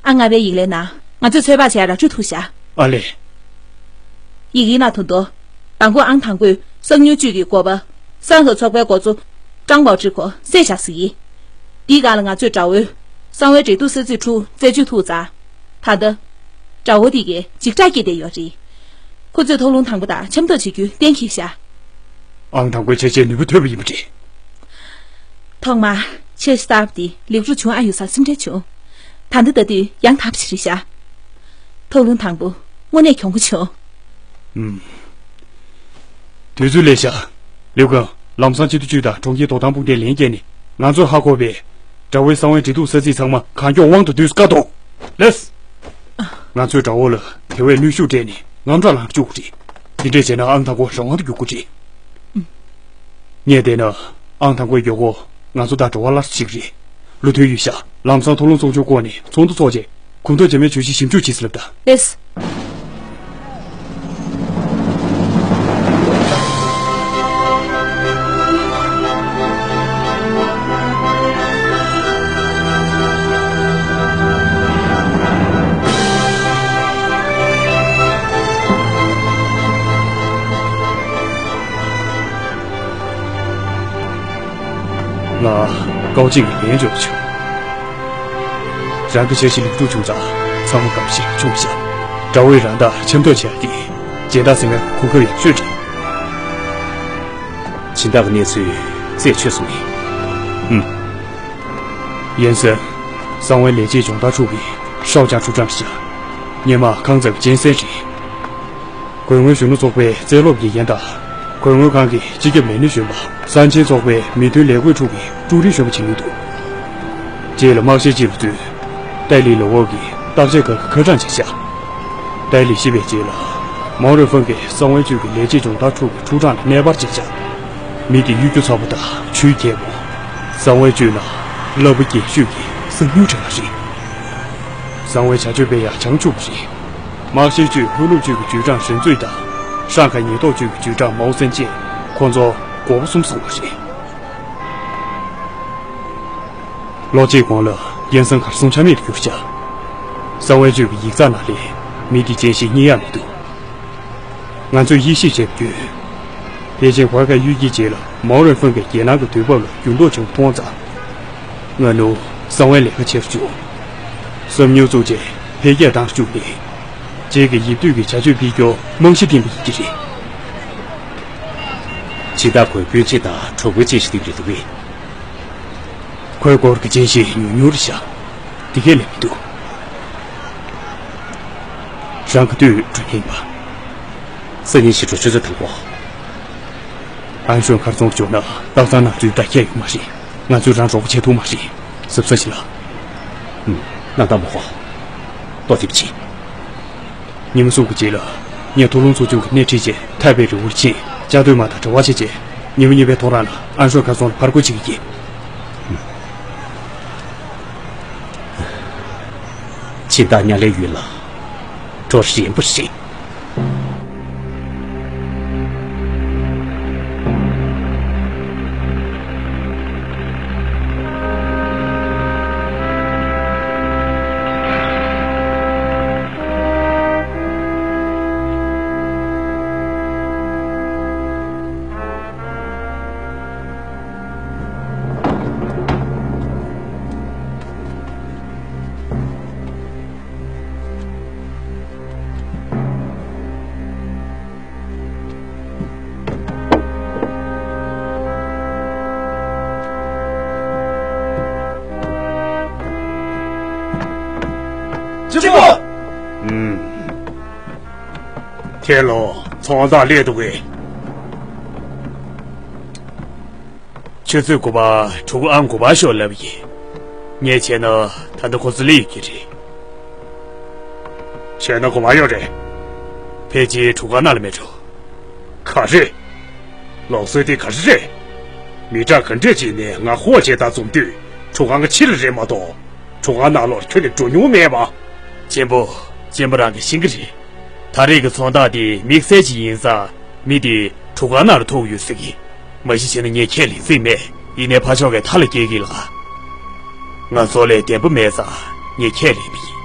ཨ་ང་པའི་ཡིག་ལན་ན། ང་ཚོས་ཚོད་དཔག་བྱས་ར་སྤྲོད་ཐུབ་ཤག། ཨ་ལས། ཡིག་ཡིག་ནང་དུ་འདུག། མདང་དགོང་ཨང་དང་པོས་གསང་མྱུལ་བཅུད་ཀྱི་འགོ་པ། གསང་སྔགས་ཚོགས་པའི་འགོ་གཙོ། ཀྲང་པའོ་ཀྲི་ཁོ་བསད་བཞག་ཟེར་ཡིན། འདིའི་སྒང་ལ་ང་ཚོས་དགྲ་བོའི། གསང་བའི་འབྲེལ་གཏུག་ས་ཚིགས་དྲུག་རྩད་གཅོད་ཐུབ་ཙང་། ད་ལྟ། དགྲ་བོ་འདི་གས་འཇིགས་སྐྲག་སྐྱེས་བསྡད་ཡོད་རེད། ཁོ་ཚོས་ཐོག་ལྷུང་དང་པོ་དང་འཆམ་ཐབས་བྱེད་རྒྱུ་གཏན་འཁེལ་ཤག། ཨང་དང་པོའི་འཆར་གཞིར་ནུས་པ་ཐོན་པ་ཡིན་པ་རེད། ཐོག་མར་འཆར་གཞི་གསར་པ་འདི་ལེགས་གྲུབ་བྱུང་ཨ་ཡོད་ས་སེམས་ཁྲལ་བྱུང་། ད་ལྟ་ལྟ་དུས་ཡང་དག་པ་ཞིག་རེད་ཤག། ཐོག་ལྷུང་དང་པོ་དངོས་གནས་གྱོང་པོ་བྱུང་། ཨུམ། དུས་ཚོད་སླེབས་ཤག། ལིའུ་ཀུང་། ལམ་སང་སྤྱི་འཐུས་ཅུས་དང་གྲོང་ཁྱེར་དོ་དམ་དཔུང་སྡེའི་ལན་བརྒྱབ་ནས་ང་ཚོས་ཧ་གོ་བའི། དགྲ་བོའི་གསང་བའི་འབྲེལ་གཏུག་ས་ཚིགས་ཚང་མ་གང་མགྱོགས་དབང་དུ་བསྡུས་སུ་བཀའ་གཏོང་། ལགས། ང་ཚོས་དགྲ་བོ་ལ་དེ་བས་གནོན་ཤུགས་སྤྲད་ནས་དངངས་སྐྲག་ལངས་བཅུག་གི་རེད། འདི་འདྲས་བྱས་ན་ཨང་དང་པོ་རང་དབང་དུ་འགྱུར་གྱི་རེད། ངས་བལྟས་ན་ཨང་དང་པོའི་མགྱོགས་པོ་ང་ཚོ་དང་འགྲོ་བ་སླར་གསོ་བྱེད་ཀྱི་རེད། བློ་མཐུན་ཡུལ་ཤ། ལམ་སང་ཐོག་ལྷུང་ཚོགས་ཆུང་བསྐོངས་ནས་ཚོགས་འདུ་འཚོགས་རྗེས་གུང་ཐང་རྒྱ་མའི་བརྗོད་གཞི་ཞིབ་འཇུག་བྱེད་ཟེར་ལབ་ད། ལགས། ང་ཀའོ་ཅིན་གྱི་ལན་འབྱོར་བྱུང་། རང་གི་འཆར་གཞི་ལེགས་གྲུབ་བྱུང་ཙང་ཚང་མ་དགའ་ཞིག་བྱུང་ཤག། དགྲ་བོས་རང་དང་འཆམ་ཐབས་བྱས་ཏེ་སྦྱིན་བདག་ཟེར་མཁན་གོ་སྐབས་ཡག་ཤོས་རེད། སྦྱིན་བདག་གི་གནས་ཚུལ་རྩད་ཆོད་སོང་ངས། ཨུམ། ཡན་སན། གསང་བའི་ལས་བྱེད་སྦྱོང་བརྡར་ཕྲུ་གུ་ཡིན། ཧྲའོ་ཅང་ཕྲུ་ཀྲང་ཤག། སྔོན་མ་ཁང་ཚབ་ཅན་སན་རེད། གོང་དངུལ་གཞོན་ནུ་ཚོགས་པའི་རྩིས་སློབ་དགེ་རྒན་དང་། གོང་དངུལ་ཁང་གི་སྤྱི་ཁྱབ་ལས་སྣེ་གཞོན་པ། གསང་ཆེན་ཚོགས་པའི་མི་དོན་ལས་བགོས་ཕྲུ་གུ་ཡིན། ཀྲུའུ་རིན་གཞོན་པ་བྱེད་མུས་འདུག། རྗེས་ལ་དམག་ཤེད་ཅིག་ལ་འཛུལ། ཏའི་ལི་ལོ་འོག་གི་བརྟག་དཔྱད་ཁང་གི་ཁ་གྲངས་བྱས་ཤག། ཏའི་ལི་ཤི་བའི་རྗེས་ལ། མའོ་རུའེ་ཧྥང་གིས་གསང་བའི་ཅུས་ཀྱི་ལས་བྱེད་སྦྱོང་བརྡར་ཕྲུ་གུ་ཕྲུ་ཀྲང་ལ་གནས་སྤར་བྱས་ཤག། མི་དེ་གཡོ་སྒྱུ་ཚ་པོ་དང་ཆོས་རྒྱལ་པོ། གསང་བའི་ཅུས་ནང་བསླབ་པ་རྒན་ཤོས་ཀྱི་གསང་མྱུལ་ཁྲིམས་པ་རེད། གསང་བའི་བྱ་སྤྱོད་སྤེལ་ཡག་བྱང་ཆུབ་པ་རེད། དམག་ཤེད་ཅུས་ཧུའུ་ལུག་ཅུས་ཀྱི་ཅུས་ཀྲང་ཧྲིན་ཙུའེ་དང་། ཧྲང་ཧའེ་ཉེན་རྟོག་ཅུས་ཀྱི་ཅུས་ཀྲང་མའོ་སན་ཅེ། ཁོང་ཚོ་མགོ་པོ་གསུམ་སོང་བ་རེད། ལོ་གཅིག་གོང་ལ་ཡན་སན་གར་སོང་ཆ་མེད་དུ་གྱུར་ཤག། གསང་བའི་ཅུས་ཀྱི་ཡིག་ཚགས་ནང་ལས་མི་དེ་ཅན་ཞིག་རྙེད་ཡག་མི་འདུག། ང་ཚོས་དབྱེ་ཞིབ་བྱས་པ་བརྒྱུད། ཕལ་ཆེར་བར་ཁ་གཡུག་གི་རྗེས་ལ་མའོ་རེན་ཧྥང་གིས་རྒྱལ་ནང་གི་དུས་བབ་ལ་འགྱུར་ལྡོག་ཆེན་པོ་མཐོང་ཙང་། ང་ནུ་གསང་བའི་ལས་ཀ་བྱེད་རུ་བཅུག་བསམ་མྱོང་བཙུགས་རྗེས་འཕེལ་རྒྱས་བཏང་རུ་བཅུག་ནས། རྗེས་ཀྱི་ཡིབ་དུས་ཀྱི་བྱ་སྤྱོད་སྤེལ་རྒྱུར་རྨང་གཞི་འདིང་བ་ཡིན་གྱི་རེད། ཕྱི་ཟླ་ཁོའི་སྤུན་མཆེད་དང་གྲོགས་པོ་ཅན་ཞིག་འདུག་རེད་འདུག་གས། ཁོའི་སྐོར་གྱི་མཚན་གཞི་ཉུང་ཉུང་རེད་ཤག་དེ་གས་ལས་མི་འདུག་རང་ག་དུས་འགྲོ་མཁན་པ། སང་ཉིན་ཕྱི་དྲོ་ཆུ་ཚོད་དང་པོ། ཨན་ཧྲོན་མཁར་རྫོང་འབྱོར་ན་སྟག་ཚང་ནང་འཛུལ་བརྡ་ཁྱད་ཡོད་མ་རེད། ང་ཚོས་རང་རོགས་པ་བྱེད་ཐུབ་མ་རེད། གཟབ་གཟབ་བྱེད་ལ། ཨུམ། གནང་དང་མོ་ཧོ། ཏོག་ཙམ་བྱེད། ཉི་མ་གསུམ་གྱི་རྗེས་ལ། ངས་མཐོ་སློབ་ཚོགས་ཆུང་གི་སྣེ་ཁྲིད་བྱས་ཐའེ་པེ་རི་བོར་ཕྱིན། ལྕགས་སྡོད་མ་དང་དྲི་བ་བྱས་རྗེས། ཉི་མ་གཉིས་པའི་ཐོ་རངས་ལ་ཨན་ཧྲོན་མཁར་རྫོང་ལ་ཕར་རྒོལ་བྱེད་ཀྱི་ཡིན། ཕྱི་ཟླ་ཉ་ལའི་ཡུལ་ལ་གྲོ་ཞིམ་པོ་ཞིག་གཅེན་པོ། ཨུམ། ཁྱེད་ལོ་ཚོང་རྟགས་སླེབས་འདུག་གས། ཆུ་ཚོད་དགུ་པ་གྲོགས་པོ་ཨང་དགུ་པ་ཤོག་ལབ་ཡིན། ངས་བྱས་ན་ད་ལྟ་ཁོ་ཚོ་སླེབས་ཡོད་ཀྱི་རེད། བྱས་ན་དགོས་མ་ཡོད་རེད། ཕལ་ཆེར་གྲུ་ཁ་ནང་ལ་མེད་འགྲོ། ག་རེ། ལུགས་སྲོལ་དེ་ག་རེ་རེད། མི་དྲག་ག་འདྲས་ཅིག་ནས་ང་ཧོ་ཅེ་དང་འཛོམས་དུས་གྲུ་ཁ་ང་ཕྱི་ལ་རེད་མ་གཏོགས། གྲུ་ཁ་ནང་ལོགས་ཁྱོན་ནས་འགྲོ་མྱོང་མེད་པ། གཅེན་པོ། གཅེན་པོ་རང་གིས་ཤེས་ཀྱི་རེད། ད་རེས་ཀྱི་ཚོང་རྟགས་དེ་དམིགས་བསལ་ཅིག་ཡིན་ཙང་མི་དེ་གྲུ་ཁ་ནང་ལ་ཐུག་ཡོད་ཟེར་གི། མ་གཞི་བྱས་ན་ངས་ཁས་ལེན་རྩིས་མེད། ཡིན་ནའི་ཕ་ཕྱོགས་ཀྱི་མཐའ་ལ་སྐྱེལ་གི་ལ། ང་ཚོ་ལས་བདེན་པ་མེད་ཙང་ངས་ཁས་ལེན་པ་ཡིན།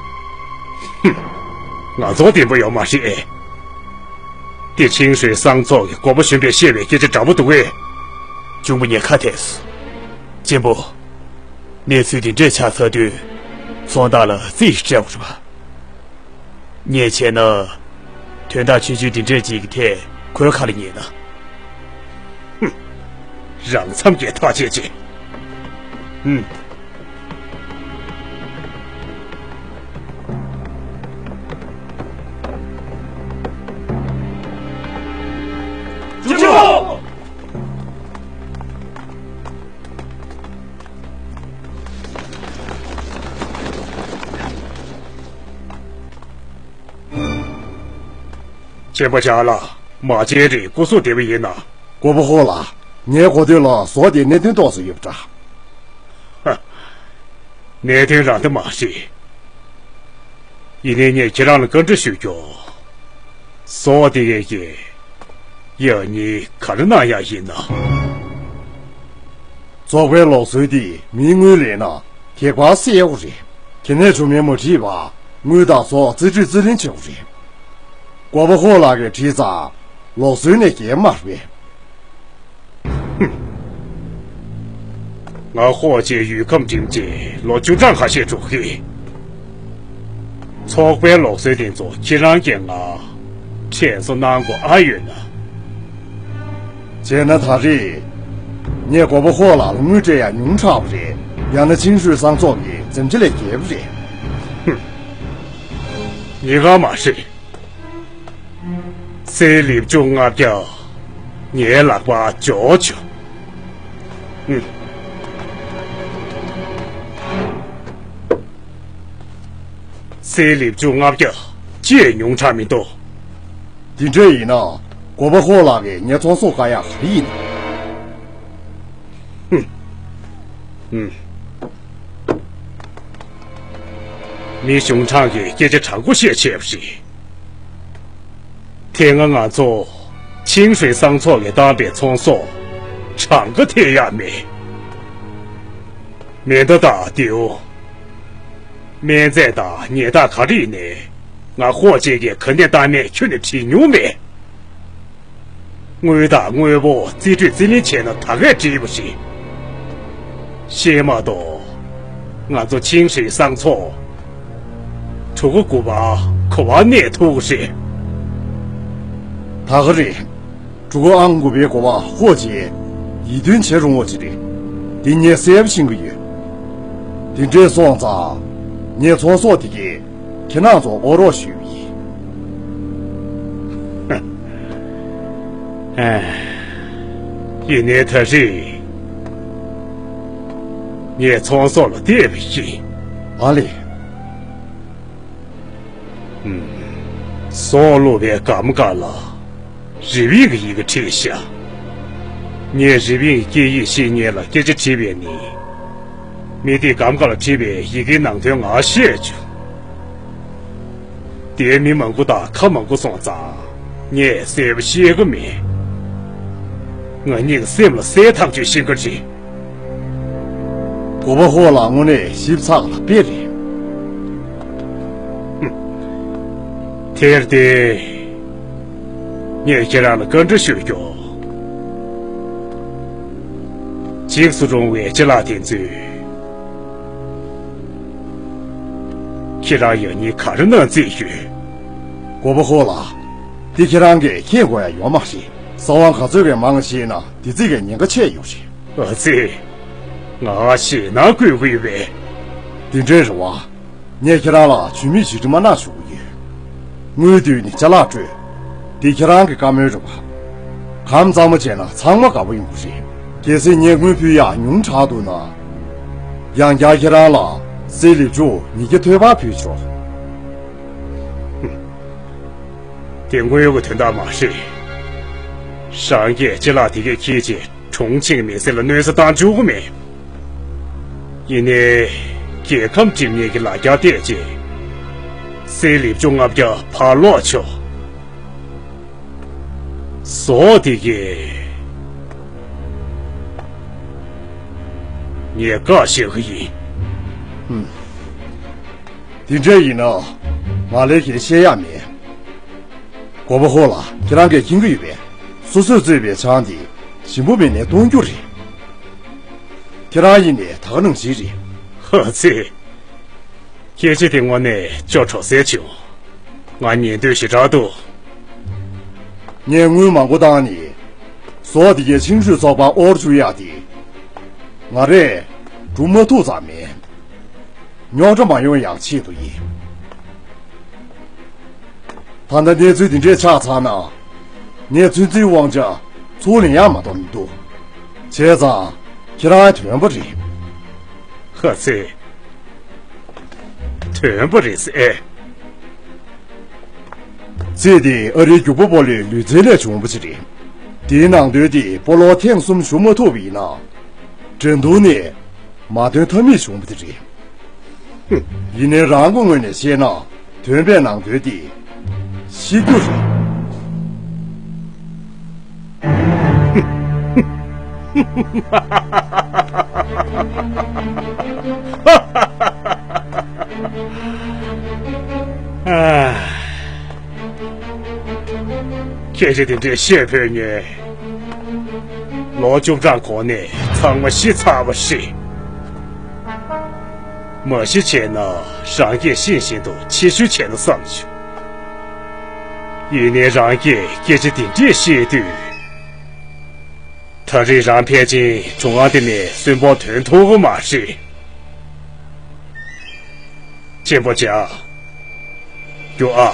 ཧུམ། ང་ཚོ་བདེན་པ་ཡོད་མ་རེད། དེ་ཆིང་ཧྲུའེ་སང་ཚོགས་ཀྱི་འགོ་པ་གཞོན་པས་བཤད་པའི་སྐད་ཆ་འདྲ་པོ་འདུག་གས། གཅུང་པོ་ངས་ཁ་ཐད་སོང་། གཅེན་པོ། གནས་ཚུལ་འདི་འདྲས་ཆགས་ཚར་དུས། ཚོང་རྟགས་ལ་རྩིས་ཤིག་སྤྲད་དགོས་རེད་པ། ངས་བྱས་ན། དོན་དག་ཆུང་ཆུང་འདི་འདྲས་ཅིག་གི་ཐད་ཁོའི་ཁ་ལ་ཉན་ན། ཧུམ། རང་འཚམ་གྱིས་ཐག་བཅད་ཅིག་ཧུམ། ཅུ་ཅུ། གཅེན་པོ་ཅཱ་ལགས། མ་བྱན་རེད། སྐུ་གཟུགས་བདེ་པོ་ཡིན་ན། མགོན་པོ་ཧོ་ལགས། ངའི་གོ་ཐོས་ལ་ཟོག་དེ་གནད་དོན་ཏོག་ཙམ་ཡོད་པ་འདྲ། ཧ། གནད་དོན་རང་འདི་མ་རེད། ཡིན་ནའི་ངས་ཁྱེད་རང་ལ་བཀའ་འདྲི་ཞུ་རྒྱུ། ཟོག་དེ་གས་ཀྱིས་ཡང་སྙིང་ག་རེ་གནང་ཡག་ཡིན་ན། བཙོག་པའི་ལུགས་སྲོལ་འདིས་མིའི་དངུལ་ལེན་ན་གེགས་བར་སེལ་ཡག་རེད། དེ་ནས་གྲོང་མི་མ་ཁྲིད་པར་དངུལ་དང་ཟོག་རྩིས་སྤྲོད་རྩིས་ལེན་བྱེད་དགོས་རེད། མགོན་པོ་ཧོ་ལགས་ཀྱིས་དྲིས་ཙང་ལུགས་སྲོལ་ནས་འགལ་མ་རེད། ཧུམ། ང་ཧོ་ཅེས་ཡུལ་ཁམས་འགྲིམས་རྗེས་ལོ་བཅུ་གྲངས་ཁ་ཤས་འགྲོ་གི། ཚོགས་པའི་ལུགས་སྲོལ་དེ་ཚོ་ཁྱེད་རང་གིས་ང་དྲན་གསོ་གནང་དགོས་ཨ་ཡོད་ན། བྱས་ན་ད་རེས་ངས་མགོན་པོ་ཧོ་ལགས་ལ་དངུལ་སྤྲད་ཡག་ཉུང་དྲགས་པ་རེད། ཡང་ན་ཆིང་ཧྲུའེ་སང་ཚོགས་ཀྱི་འཛེམ་བྱ་ལས་བརྒལ་བ་རེད། ཧུམ། ཉེས་ཁ་མ་རེད། སེ་ལེབ་ཅུ་ལྔ་བརྒྱ་ངའི་ལག་པར་འཇོག་བྱུང་། ཨུམ། སེ་ལེབ་ཅུ་ལྔ་བརྒྱ་ཅིས་ཉུང་དྲགས་མི་འདུག་འདི་འདྲ་ཡིན་ན་མགོན་པོ་ཧོ་ལགས་ཀྱིས་ངའི་ཚོང་ཟོག་བཀག་ཡག་ག་རེ་ཡིན། ཧུམ། ཧུམ། མི་གཞུང་དྲང་གིས་སྐད་ཆ་དྲང་པོ་བཤད་བྱས་པ་རེད། དེ་སྔ་ང་ཚོ་ཆིང་ཧྲུའེ་སང་ཚོགས་ཀྱིས་བཏང་པའི་ཚོང་ཟོག་གྲངས་ཀ་ཐེ་ཡག་མེད། མེ་མདའ་དང་མདེའུ། སྨན་རྫས་དང་ཉལ་ཐ་ག་རེ་ཡིན་ནའི་ང་ཧོ་ཅེ་གིས་ག་ནས་བཏང་མེད་ཁྱོན་ནས་དྲིས་མྱོང་མེད། དངུལ་དང་དངོས་པོ་རྩིས་སྤྲོད་རྩིས་ལེན་བྱས་ན་ད་གས་འགྲིག་པ་རེད། ཤེས་མ་གཏོགས། ང་ཚོ་ཆིང་ཧྲི་སང་ཚོགས། གྲུ་གུ་དགུ་པ་གོ་བ་གནས་ཐུབ་ཀྱི་རེད། ད་ག་རེད། གྲུ་གུ་ཨང་དགུ་པའི་གོ་བ་ཧོ་རྗེས་ཡིད་རྟོན་བྱེད་རུང་བ་ཅིག་རེད། འདི་ངས་གསལ་པོ་ཤེས་ཀྱི་ཡོད། དེ་འདྲས་སོང་ཙང་། ངས་ཚོང་ཟོག་དེ་གས་ཁྱེད་རང་ཚོ་དབོར་རོགས་ཞུས་པ་ཡིན། ཡིན་ནའི་ད་རེས་ངས་ཚོང་ཟོག་ལ་བལྟས་པ་ཡིན། ཨ་ལས། ཟོག་བླུགས་པའི་སྒམ་ཁ་ལ་རི་བིང་གི་ཡི་གེ་བྲིས་ཤག་ངས་རི་བིང་གི་སྐད་ཡིག་ཤེས་མཁན་ལ་སྐད་ཆ་དྲིས་པས་ནི། མི་དེས་སྒམ་ཁ་ལ་བྲིས་པའི་ཡི་གེའི་ནང་དོན་ངར་ཤེས་བྱུང་། དེའི་མི་མང་པོ་དང་ཁ་མང་པོ་སོང་ཙང་ངས་གསལ་པོ་ཤེས་ཀྱི་མེད། ང་གཉིས་ཀྱི་སེམས་ལ་གསལ་ཐག་ཆོད་ཤེས་ཀྱི་རེད། གོ་བ་ཧོ་ལ་དངོས་གནས་ཞིབ་ཚགས་ལ་དཔེ་རེད། དེར་བརྟེན། ངས་ཁྱེད་རང་ལ་བཀའ་འདྲི་ཞུ་རྒྱུ། འཇིགས་སུ་རུང་བའི་ཅ་ལག་དེ་ཚོས། ཁྱེད་རང་ཡང་སྙིང་ག་རེ་གནང་རྩིས་ཡོད། གོ་བ་ཧོ་ལ། འདི་ཁྱེད་རང་གིས་མཁྱེན་དགོས་ཡ་ཡོད་མ་རེད། ས་བོན་ག་ཚོད་ཀྱིས་མང་ཞེ་ན་དེ་ཙི་གའི་ཉེན་ཁ་ཆེ་ཡོད་རེད། ཨ་ཙི། ང་ཞེད་སྣང་སྐུལ་གྱི་ཡོད་པས། དེ་འདྲའི་རེད་བ། ངས་ཁྱེད་རང་ལ་ཇུས་མེད་ཅིག་དྲི་མ་གནང་ཞུ་གི་ཡོད། དངུལ་བསྡུས་ནས་ཅ་ལག་སྤྲོད། འདི་ཁྱེད་རང་གི་བཀའ་མོལ་རེད་བ། གང་གཙང་མ་བྱས་ན་ཚང་མ་དགའ་པོ་ཡོང་གི་རེད། གལ་སྲིད་ངས་དངུལ་ཕུལ་ཡག་ཉུང་དྲགས་འདུག་ན། ཡང་བསྐྱར་ཁྱེད་རང་ལ་གསེར་ལེབ་ཅུང་ཉིས་བརྒྱ་ཐོལ་པ་ཕུལ་ཆོག་དེ་དངུལ་གྱི་དོན་དག་མ་རེད། རང་གིས་ཅ་ལག་དེ་གས་འཁྱེར་རྗེས། གྲོང་ཆེན་གྱི་མི་སེར་ལ་གནོད་འཚེ་བཏང་བཅུག་གི་མེད། ཡིན་ནའི། རྒྱལ་ཁམས་འགྲིམ་མཁན་གྱི་ལ་རྒྱ་བལྟས་རྗེས། གསེར་ལེབ་ཅུང་ལྔ་བརྒྱ་ཕར་སློག་ཆོག་ཟོག་དེ་གས། ངས་བཀའ་བཞག་གི་ཡིན། ཧུམ། དེ་འདྲ་ཡིན་ན། ང་ལས་ཀྱིས་བཤད་ཡག་མེད། གོ་བ་ཧོ་ལ་ཁྱེད་རང་གིས་མཁྱེན་གྱི་ཡོད་པས། སོ་སོས་བཙོས་པའི་ཆང་དེ་ཞིམ་པོ་མེད་ནའི་གཏོང་རྒྱུ་རེད། ཁྱེད་རང་ཡིན་ནའི་ད་ག་ནང་བཞིན་རེད། ཧ་ཙི། སྐད་ཆ་དེ་དངོས་གནས་སྐྱོ་བྲོ་ཟེར་བྱུང་། ང་ཉན་འདོད་ཞེ་དྲག་འདུག་ངས་དངུལ་མང་པོ་བཏང་ནས། ཟོག་དེ་གའི་ཆིང་ཧྲུའུ་ཚོགས་པ་དབོར་བཅུག་ཡག་དེ། ང་རས་སྒྲུབ་མ་ཐུབ་ཙམ་མིན། རྙོག་དྲ་མ་ཡོང་ཡག་ཆེད་དུ་ཡིན། ད་ལྟ་གནས་ཚུལ་འདི་འདྲས་ཆགས་ཚར་ན། ངས་ཚོད་འཛིན་དབང་ཆ་ཚུར་ལེན་ཡག་མ་གཏོགས་མི་འདུག་བྱས་ཙང་ཁྱེད་རང་དོན་པ་རེད། ཧ་ཙི། དོན་པ་རེད་ཟེར། རྩིས་དེ་ཨ་རིའི་རྒྱུག་པ་སྤོ་ལོའི་ལུས་རྩལ་ལས་བྱུང་བ་ཅིག་རེད། དེའི་ནང་དོན་དེ་སྤོ་ལོ་ཐེངས་གསུམ་ཞུགས་མ་ཐུབ་པ་ཡིན་ན། འགྲན་བསྡུར་ནས་མ་ཐོན་ཐབས་མེད་བྱུང་བ་དེ་རེད། ཡིན་ནའི་རང་གི་ངོས་ནས་བཤད་ན། དོན་པའི་ནང་དོན་དེ་ཤེས་རྒྱུ་རེད། ཁྱེད་ཀྱིས་དེ་འདྲའི་བཤད་ཕོད་ངེས། ལོ་བཅུ་གྲངས་གོང་ནས་ཚང་མ་ཤི་ཚར་བ་རེད། མ་གཞི་བྱས་ན་རང་སྐད་ཤེས་བཞིན་དུ་ཕྱི་བཤོལ་བྱས་ན་བསམ་བྱུང་། ཡིན་ནའི་རང་སྐད་སྐད་ཆ་དེ་འདྲས་བཤད་དུས། ད་རེས་རང་ཕལ་ཆེར་གྲུ་ཁང་དེ་ནས་གསོན་པོ་ཐོན་ཐུབ་ཀྱི་མ་རེད། གཅེན་པོ་ཇག་རྒྱུགས་ཨ།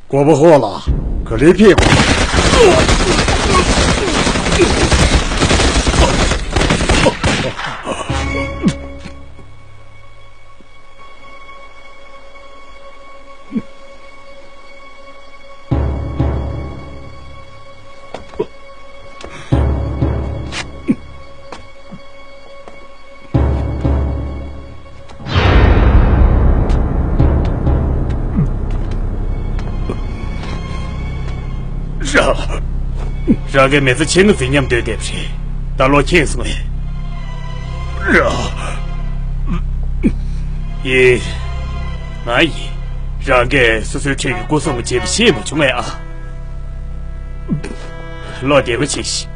མགོ་པོ་ཧོ་ལ་ག་ལེར་ཕེབས། ར། རང་གི་མི་ཚེ་ཕྱི་ནང་འཛིན་སྙམ་སྡོད་བསྡད་པ་རེད། ད་ལོ་ཁེངས་སོང་ངས། ར། ཡིན། ང་ཡིན། རང་གིས་སོ་སོའི་ཁྲིད་ཀྱི་སྐུ་སྲུང་བྱེད་པ་ཤེས་མ་བྱུང་ངས་ཨ། བློ་བདེ་པོ་བྱེད་ཤིག་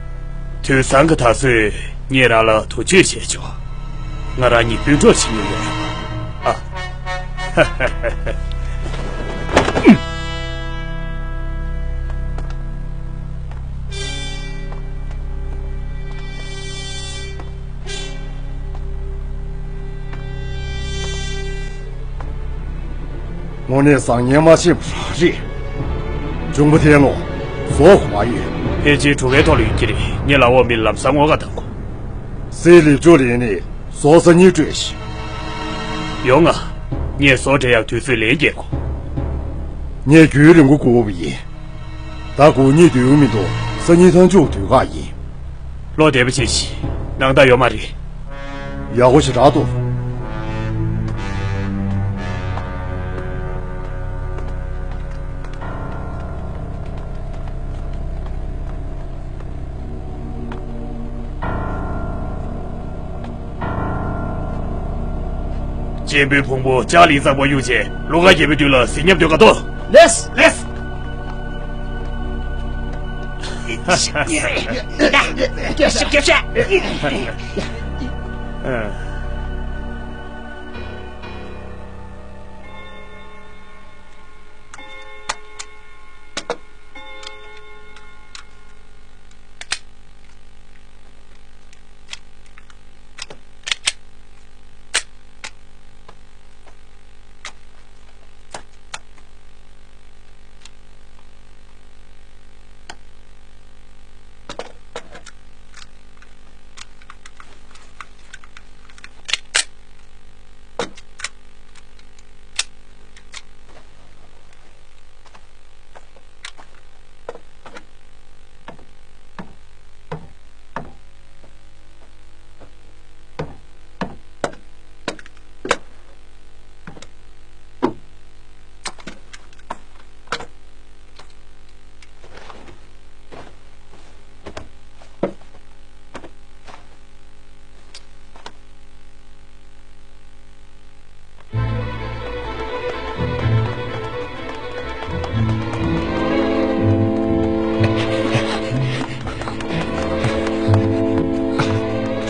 དུས་བཟང་གི་ད་གཟོད་ངས་རང་ལ་དུར་མཆོད་བྱས་ཆོག་ང་རང་གཉིས་སྤུན་གྲོགས་བྱེད་མྱོང་ཡོད་རེད་ཨ། དངོས་གནས་བཟང་ངན་མ་ཤེས་པ་རང་རེད། འབྱུང་པོ་ཐན་ལོ། ཟོག་གོ་མ་ཡོད། ཕལ་ཆེར་གྲུ་ཁའི་ཐོག་ལ་ཡོད་ཀྱི་རེད། ངས་ལག་འོག་མི་ལམ་སང་ངོ་ག་དང་གོ། སའི་ལེབ་ཅོ་ལེན་ནས་ཟོག་ས་ཉིན་སྤྲོད་ཤིག་ཡོང་ང་། ངས་ཟོག་སྤྲད་ཡག་དུས་ཚོད་ལན་རྒྱག་གོ། ངས་རྒྱུན་རིང་པོ་སྒུག་པ་ཡིན། ད་སྒུག་སྙིང་འདོད་མི་འདུག་སང་ཉིན་མཚན་མཇུག་དུས་བཀག་ཡིན། བློ་བདེ་པོ་བྱེད་ཤིག་ནང་ལྟ་ཡོད་མ་རེད། ཡག་པོ་ཞེ་དྲག་འདུག་གཅེན་པོའི་ཕུང་པོ་ལྕགས་གླིང་གཙང་པོར་གཡུགས་རྗེས་ལུང་པ་རྒྱལ་པོའི་མདུན་ལ་གཟིགས་སྙམ་འདོད་ག་ཏོ། ལེས། ལེས།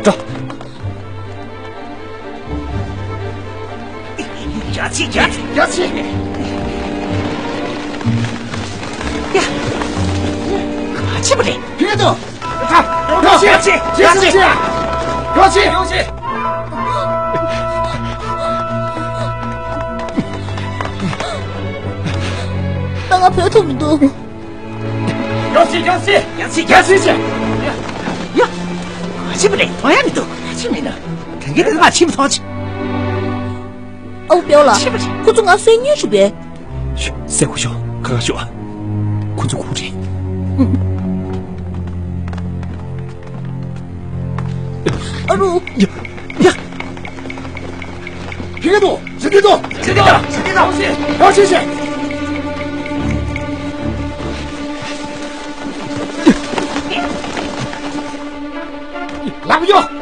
འགྲོ། རྒྱག་ཅིག་རྒྱག་ཅིག་རྒྱག་ཅིག་ཡ། ག་ཅི་བ་རེད། ཕི་ཀ་ཏོ། རྒྱག་ཅིག་རྒྱག་ཅིག་རྒྱག་ཅིག་ད་ང་བོད་ཐུབ་མི་འདུག་རྒྱག་ཅིག་རྒྱག་ཅིག་རྒྱག་ཅིག་རྒྱག་ཅིག་ཡ། ཡ། ག་ཅི་བ་རེད། མཐོང་ཡ་མི་འདུག་ག་ཅི་མིན་ན། གན་གི་དེ་ང་ཕྱི་མི་མཐོང་ཅིག་ཨའུ་པེའོ་ལགས། ཁོ་ཚོ་ང་གསོད་མཁན་ཞིག་པས། ཤོག་སེ་ཁུ་ཤོག་ཁ་ཁ་ཤོག་ཁོ་ཚོ་ཁུག་རེད། ཨ་རུ། ཡ། ཡ། ཕི་ཀ་ཏོ། ཇི་ཏི་ཏོ། ཇི་ཏི་ཏོ། ཇི་ཏི་ཏོ། ཡོ་ཤི་ཤི། ལབ་ཡོ།